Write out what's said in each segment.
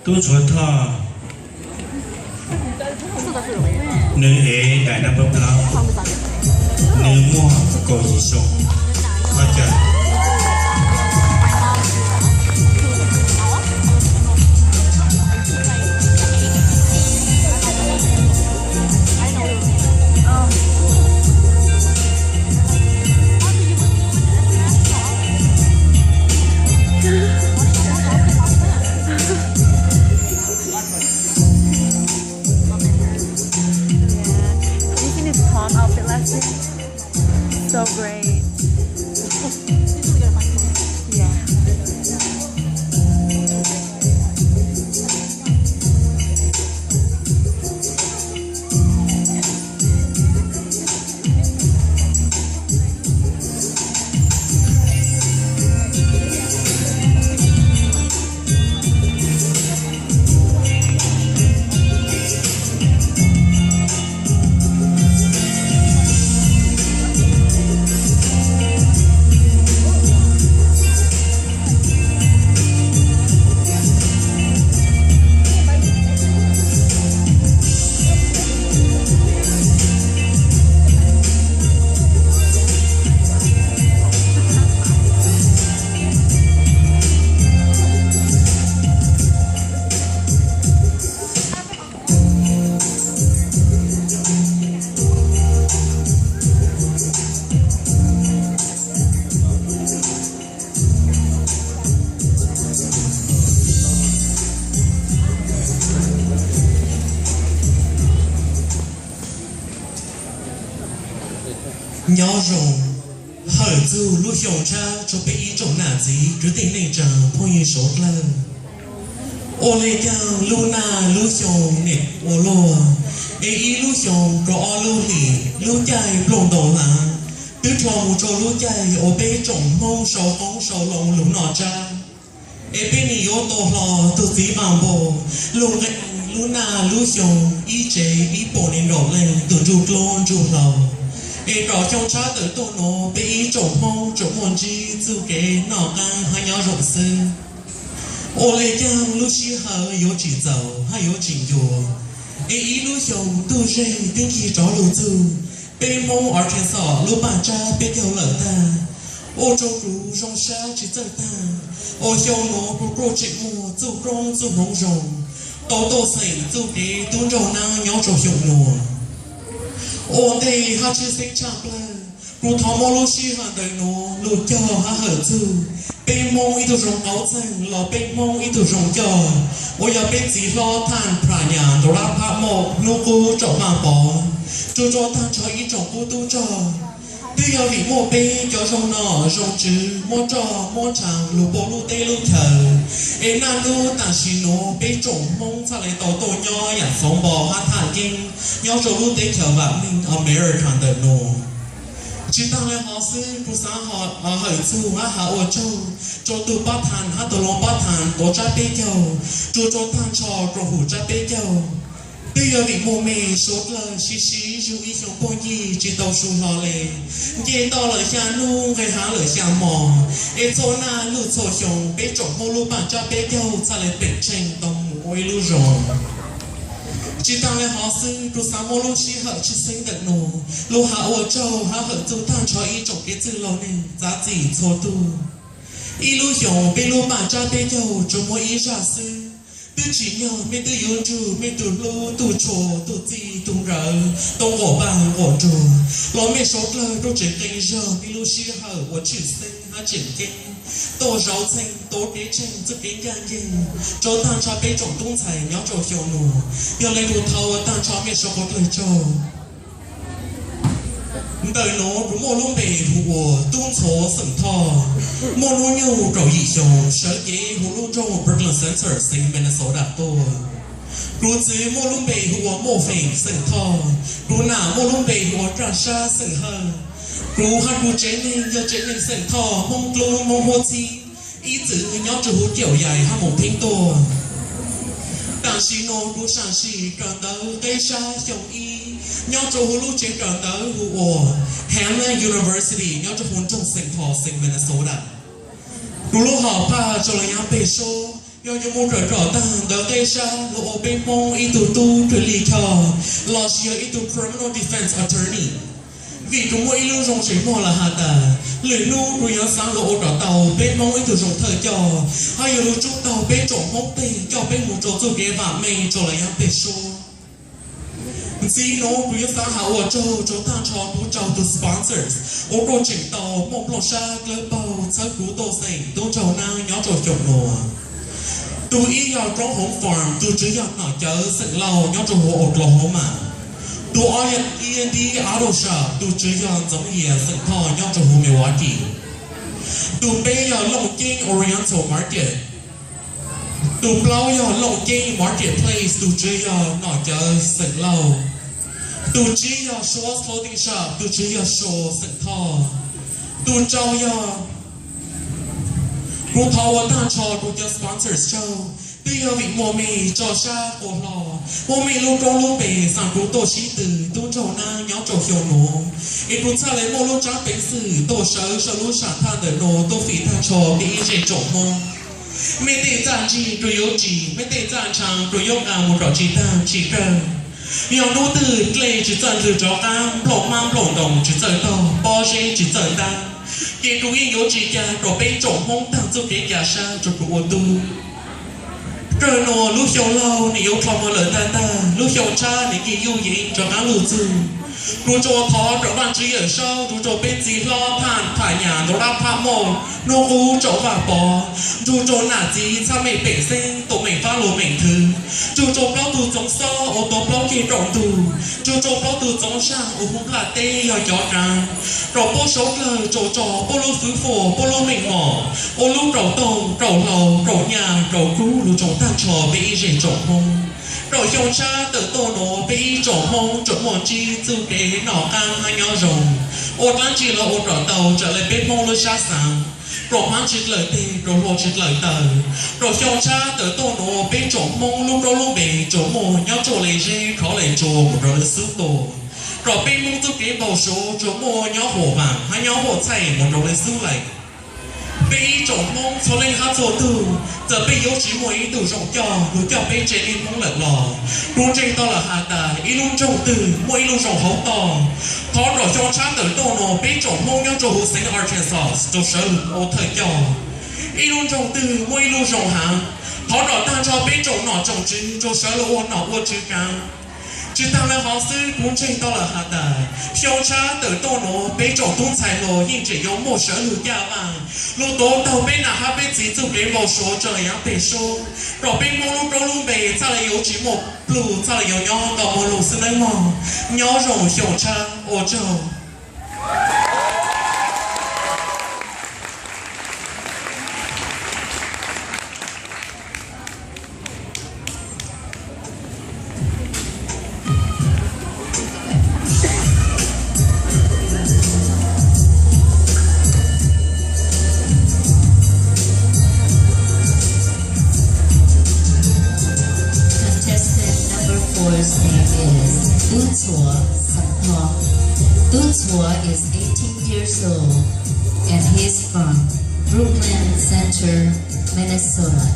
Tub Ntxhuav Thoj, nws ev daim number plaub, nws muaj kaum yim xyoo, qhov caw. Yeah. Have you seen his palm outfit last year? So great. Yeah. Nyob zoo, hawm txug lub xyoo tshab rua peb ib tsoom nam txiv kwv tij neej tsaa phooj ywg suav dlawg. Ua le caag lub nag lub xyoo nim ua luaj, es ib lub xyoo rua ob lub hlis, lub caij nplooj ntoo hlaav, twb rua mus rua lub caij uas peb tsoom Hmoob sau qoob sau loo lug noj tsab. Es peb nim yuav tau hlo tug txiv vaaj npau lug nqe lub nag lub xyoo, ib tsev ib puas nees nkaum leej, tug ntsuj dlub ntsuj hlauv. Es tom xyoo tshab tawm tuaj nuav peb ib tsoom Hmoob tsuas muaj ntsib txuj kev noj qaab hab nyob zoo xwb. Ua le caag lub sij hawm yuav tsi txaus hab yuav tsi ncua, es ib lub xyoo tub zeeg twb ncig rov lug txug peb Hmoob Arkansas lub paaj tsab peb caug lawm tag. Ua rua kuv zoo sab tsi txawj tag, ua xyoo nuav kuv kuj tseem muaj txuj koob txuj hmoov zoo, tau tuaj xeem txuj kev tub nraug naab nyob rua xyoo nuav. Ua ntej hab tshwj xeeb tshaj plawg, kuv thov muab lub sij hawm ntawm nuav lug cog hab hawm txug peb Hmoob ib tug zoo qauv txeeg los peb Hmoob ib tug zoo coj, uas yog peb txiv hlob Thaj Pham Nyas Ntaus Lab Phab Moj hnub qub tsaum Vaaj Pov, rua rua taag nrho ib tsoom qub tub rog. Twb yog vim muaj peb cov zoo nom zoo tswv muab roj muab nrhav lug puab lub teb lub chaws, es naj nub taam sim nuav peb tsoom Hmoob txhaj le tau tuaj nyob yaam Xov Npo hab Thaj Yeeb nyob rua lub teb chaws vam meej America ntawm nuav. Tsi taag le hov xwb, kuv xaav hawm txug hab has ua tsaug rua tug pab thaaj hab tug loo pab thaaj tuav tsab peb caug, rua rua taag nrho rua huv tsab peb caug. Twb yog vim muaj mej suav dlawg sib sib zug ib xyoo puag ncig tsi tau su hlo le, nce toj lawm xya nub nqeg haav lawm xya mos, es txhua naj lug txhua xyoo peb tsoom Hmoob lub paaj tsab peb caug txhaj le peem tsheej tau mus ua ib lub zoo. Tsi taag le hov xwb, kuv xaav muab lub sij hawm tshwj xeeb ntawm nuav lug has ua tsaug hab hawm txug taag nrho ib tsoom kev txwj laug neeg txav txim txhua tug. Ib lub xyoo peb lub paaj tsab peb caug tsuas muaj ib zaj xwb, twb tsim nyog mej twb yuav nrug mej tug hlub tug tshua tug txij tug nkawm tau nquam npaaj nquam nruag, los mej suav dlawg rua tseem qee zog mej lub sij hawm ua tshwj xeeb hab tseem ceeb, tuaj zauv txheej tuav kev tsheej txuj kev ncaaj nceeg rua taag nrho peb tsoom tub ntxhais nyob rua xyoo nuav. Yog le lug thov ua taag nrho mej suav dlawg tsaug. Ntawm nuav kuv muaj lub npe hu ua Tub Ntxhuav xeem Thoj, muaj hnub nyoog kaum yim xyoo, sawv cev huv lub nroog Brooklyn Center, xeev Minnesota tuaj. Kuv txiv muaj lub npe hu ua Muaj Feem xeem Thoj, kuv nam muaj lub npe hu ua Raj Sab xeem Hawj. Kuv hab kuv tsev neeg yog tsev neeg xeem Thoj, Hmoob Dlub, Hmoob Huab Txhib, ib txwm nyob rua huv Ciaum Yaim hab Moos Theeb tuaj. Taam sim nuav kuv sam sim kawm ntawv qeb sab xyoo ib nyob rua huv lub tsev kawm ntawv hu ua Hamline University nyob rua huv nroog Saint Paul, xeev Minnesota. Kuv lub hom phaj tsua lug nyab peg suab, Yog yuav mus rawm rom tag ntawv qej sab los ua peb Hmoob ib tug tub thwj li choj lossis yog ib tug criminal defense attorney, vim kuv muaj ib lub zoo tseem muag los has tas lwm hnub kuv yuav xav los ua kom tau peb Hmoob ib tug zoo thawj coj, ho yuav lug tsub tau peb tsoom Hmoob teg coj peb mus rau txuj kev vam meej rau lawv yav peg suab. Ntxiv nuav kuv yuav xav has ua tsaug rau tag nrho kuv rau tus sponsors uas kuj tseem tau muaj nplooj sab dlawb paug txhawb kuv tuaj xeem tub nraug nab nyob rau xyoo nuav. Tus ib yog Roob Hoov Farm, tus tswv yog Nom Cawv xeem Lauj nyob rau huv Oklahoma. Tus ob yog E and D Auto Shop, tus tswv yog Ntxoov Yias xeem Thoj nyob rau huv Milwaukee. Tus peb yog Looj Ceeb Oriental Market. Tus plaub yog Looj Ceeb Marketplace, tus tswv yog Nom Cawv xeem Lauj. Tus tsib yog Schwartz Clothing Shop, tus tswv yog Suas xeem Thoj. Tus rau yog, kuv thov ua tag nrho kuv cov sponsors tsaug, twb yog vim muaj mej tso sab ua hlo, muaj mej lub koob lub npe xa kuv tuaj sib tw tub nraug nab nyob rau xyoo nuav, es kuv txhaj le muaj lub tsab peev xwm tuaj sawv sau lub sam thaj ntawm nuav tuaj fim tag nrho peb ib zej tsoom Hmoob. Mej tej txaj ntsig rua yuav ris, mej tej txaj ntshaa rua yuav nqa mus kom tsis tag tsis kawg. Yog hnub twg dlej tsis txawj ntws rov qab, nplooj hmab nplooj ntoos tsis txawj taug, pob zeb tsis txawj ntab, ces kuv yeej yuav tsis ca rau peb tsoom Hmoob taag txuj kev ca sab rua kuv ua tub. Kawg nuav lub xyoo laug nwg yuav dlhau mog lawm tag tag, lub xyoo tshab nwg yeej yuj yeev rov qaab lug txug. Kuv tsuas thov rau Vaajtswv Yawm Saub, nrug rau peb txiv hlob Phaj Phaj Nyas Ntau Dab Phaj Moj, nub qub tsaum Vaaj Pov, nrug rau nam txiv txhaj mej Peem Xeeb, tau mej fab lug mej thwv, nrug rau plaub tug txoov xob uas tau plaub ceg raum ntug, nrug rau plaub tug txoov zag uas hu nplaj teb yog cov kaav, rau puab suav dlawg tsaug rog, puab lub fwv fwm, puab lub meej mom, ua lub raum toog raum hlau raum nyaj raum kub lug rau taag nrho peb ib zej tsoom Hmoob. Rau xyoo tshab tawm tuaj nuav peb ib tsoom Hmoob tsuas muaj ntsib txuj kev noj qaab hab nyob zoo, ua dlaab tsi los ua kom tau raws le peb Hmoob lub sab xaav, rau hmab tsis dlawm teg, rau hlua tsis dlawm taw. Rau xyoo tshab tawm tuaj nuav peb tsoom Hmoob lub koob lub npe tsuas muaj nyob tsua le zeb khov le tsua mus rau le xub tua. Rau peb Hmoob txuj kev npau suav tsuas muaj nyob huam vaam hab nyob huam txhaij mus rau le xub laim. Peb ib tsoom Hmoob txhua leej hab txhua tug, txawm peb yuav tsis muaj ib tug zoo coj lug coj peb tsev neeg Hmoob lawm los, kuv ntseeg tau lawm has tas ib lub nroog twg muaj ib lub zoo hauv toj. Thov rau xyoo tshab tawm tuaj nuav peb tsoom Hmoob nyob rau huv xeev Arkansas rau sawv lug ua thawj coj. Ib lub nroog twg muaj ib lub zoo haav, thov rau taag nrho peb tsoom nom tsoom tswv rau sawv lug ua nom ua tswv kaav. Tsis taag le hov xwb, kuv ntseeg tau lawm has tas xyoo tshab tawm tuaj nuav peb tsoom tub ntxhais hluas yeej tseem yuav muaj sawv lug caj vaaj lug tuav taug peb nam hab peb txiv txuj kev npau suav rau yav peg suab, rau peb Hmoob lub koob lub npe txhaj le yuav tsis muaj pluj, txhaj le yuav nyob nto muag lug xwb nawb mog. Nyob zoo xyoo tshab, ua tsaug. Contestant number four's name is Tub Ntxhuav Xeem Thoj. Tub Ntxhuav is eighteen years old and he's from Brooklyn Center, Minnesota.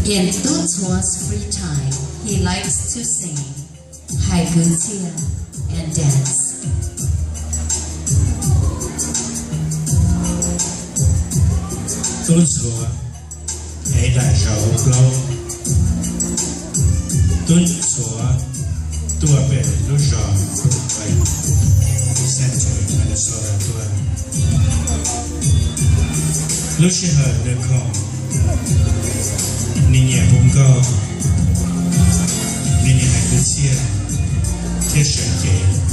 In Tub Ntxhuav's free time, he likes to sing, hais kwv txhiaj, and dance. Tub Ntxhuav, ev daim zog plaub. Tub Ntxhuav tuaj pem lub zog Brooklyn Center, Minnesota tuaj. Lub sij hawm nws khoom, nws nyiam hu nkauj, nws nyiam hais kwv txhiaj thiab seev cev.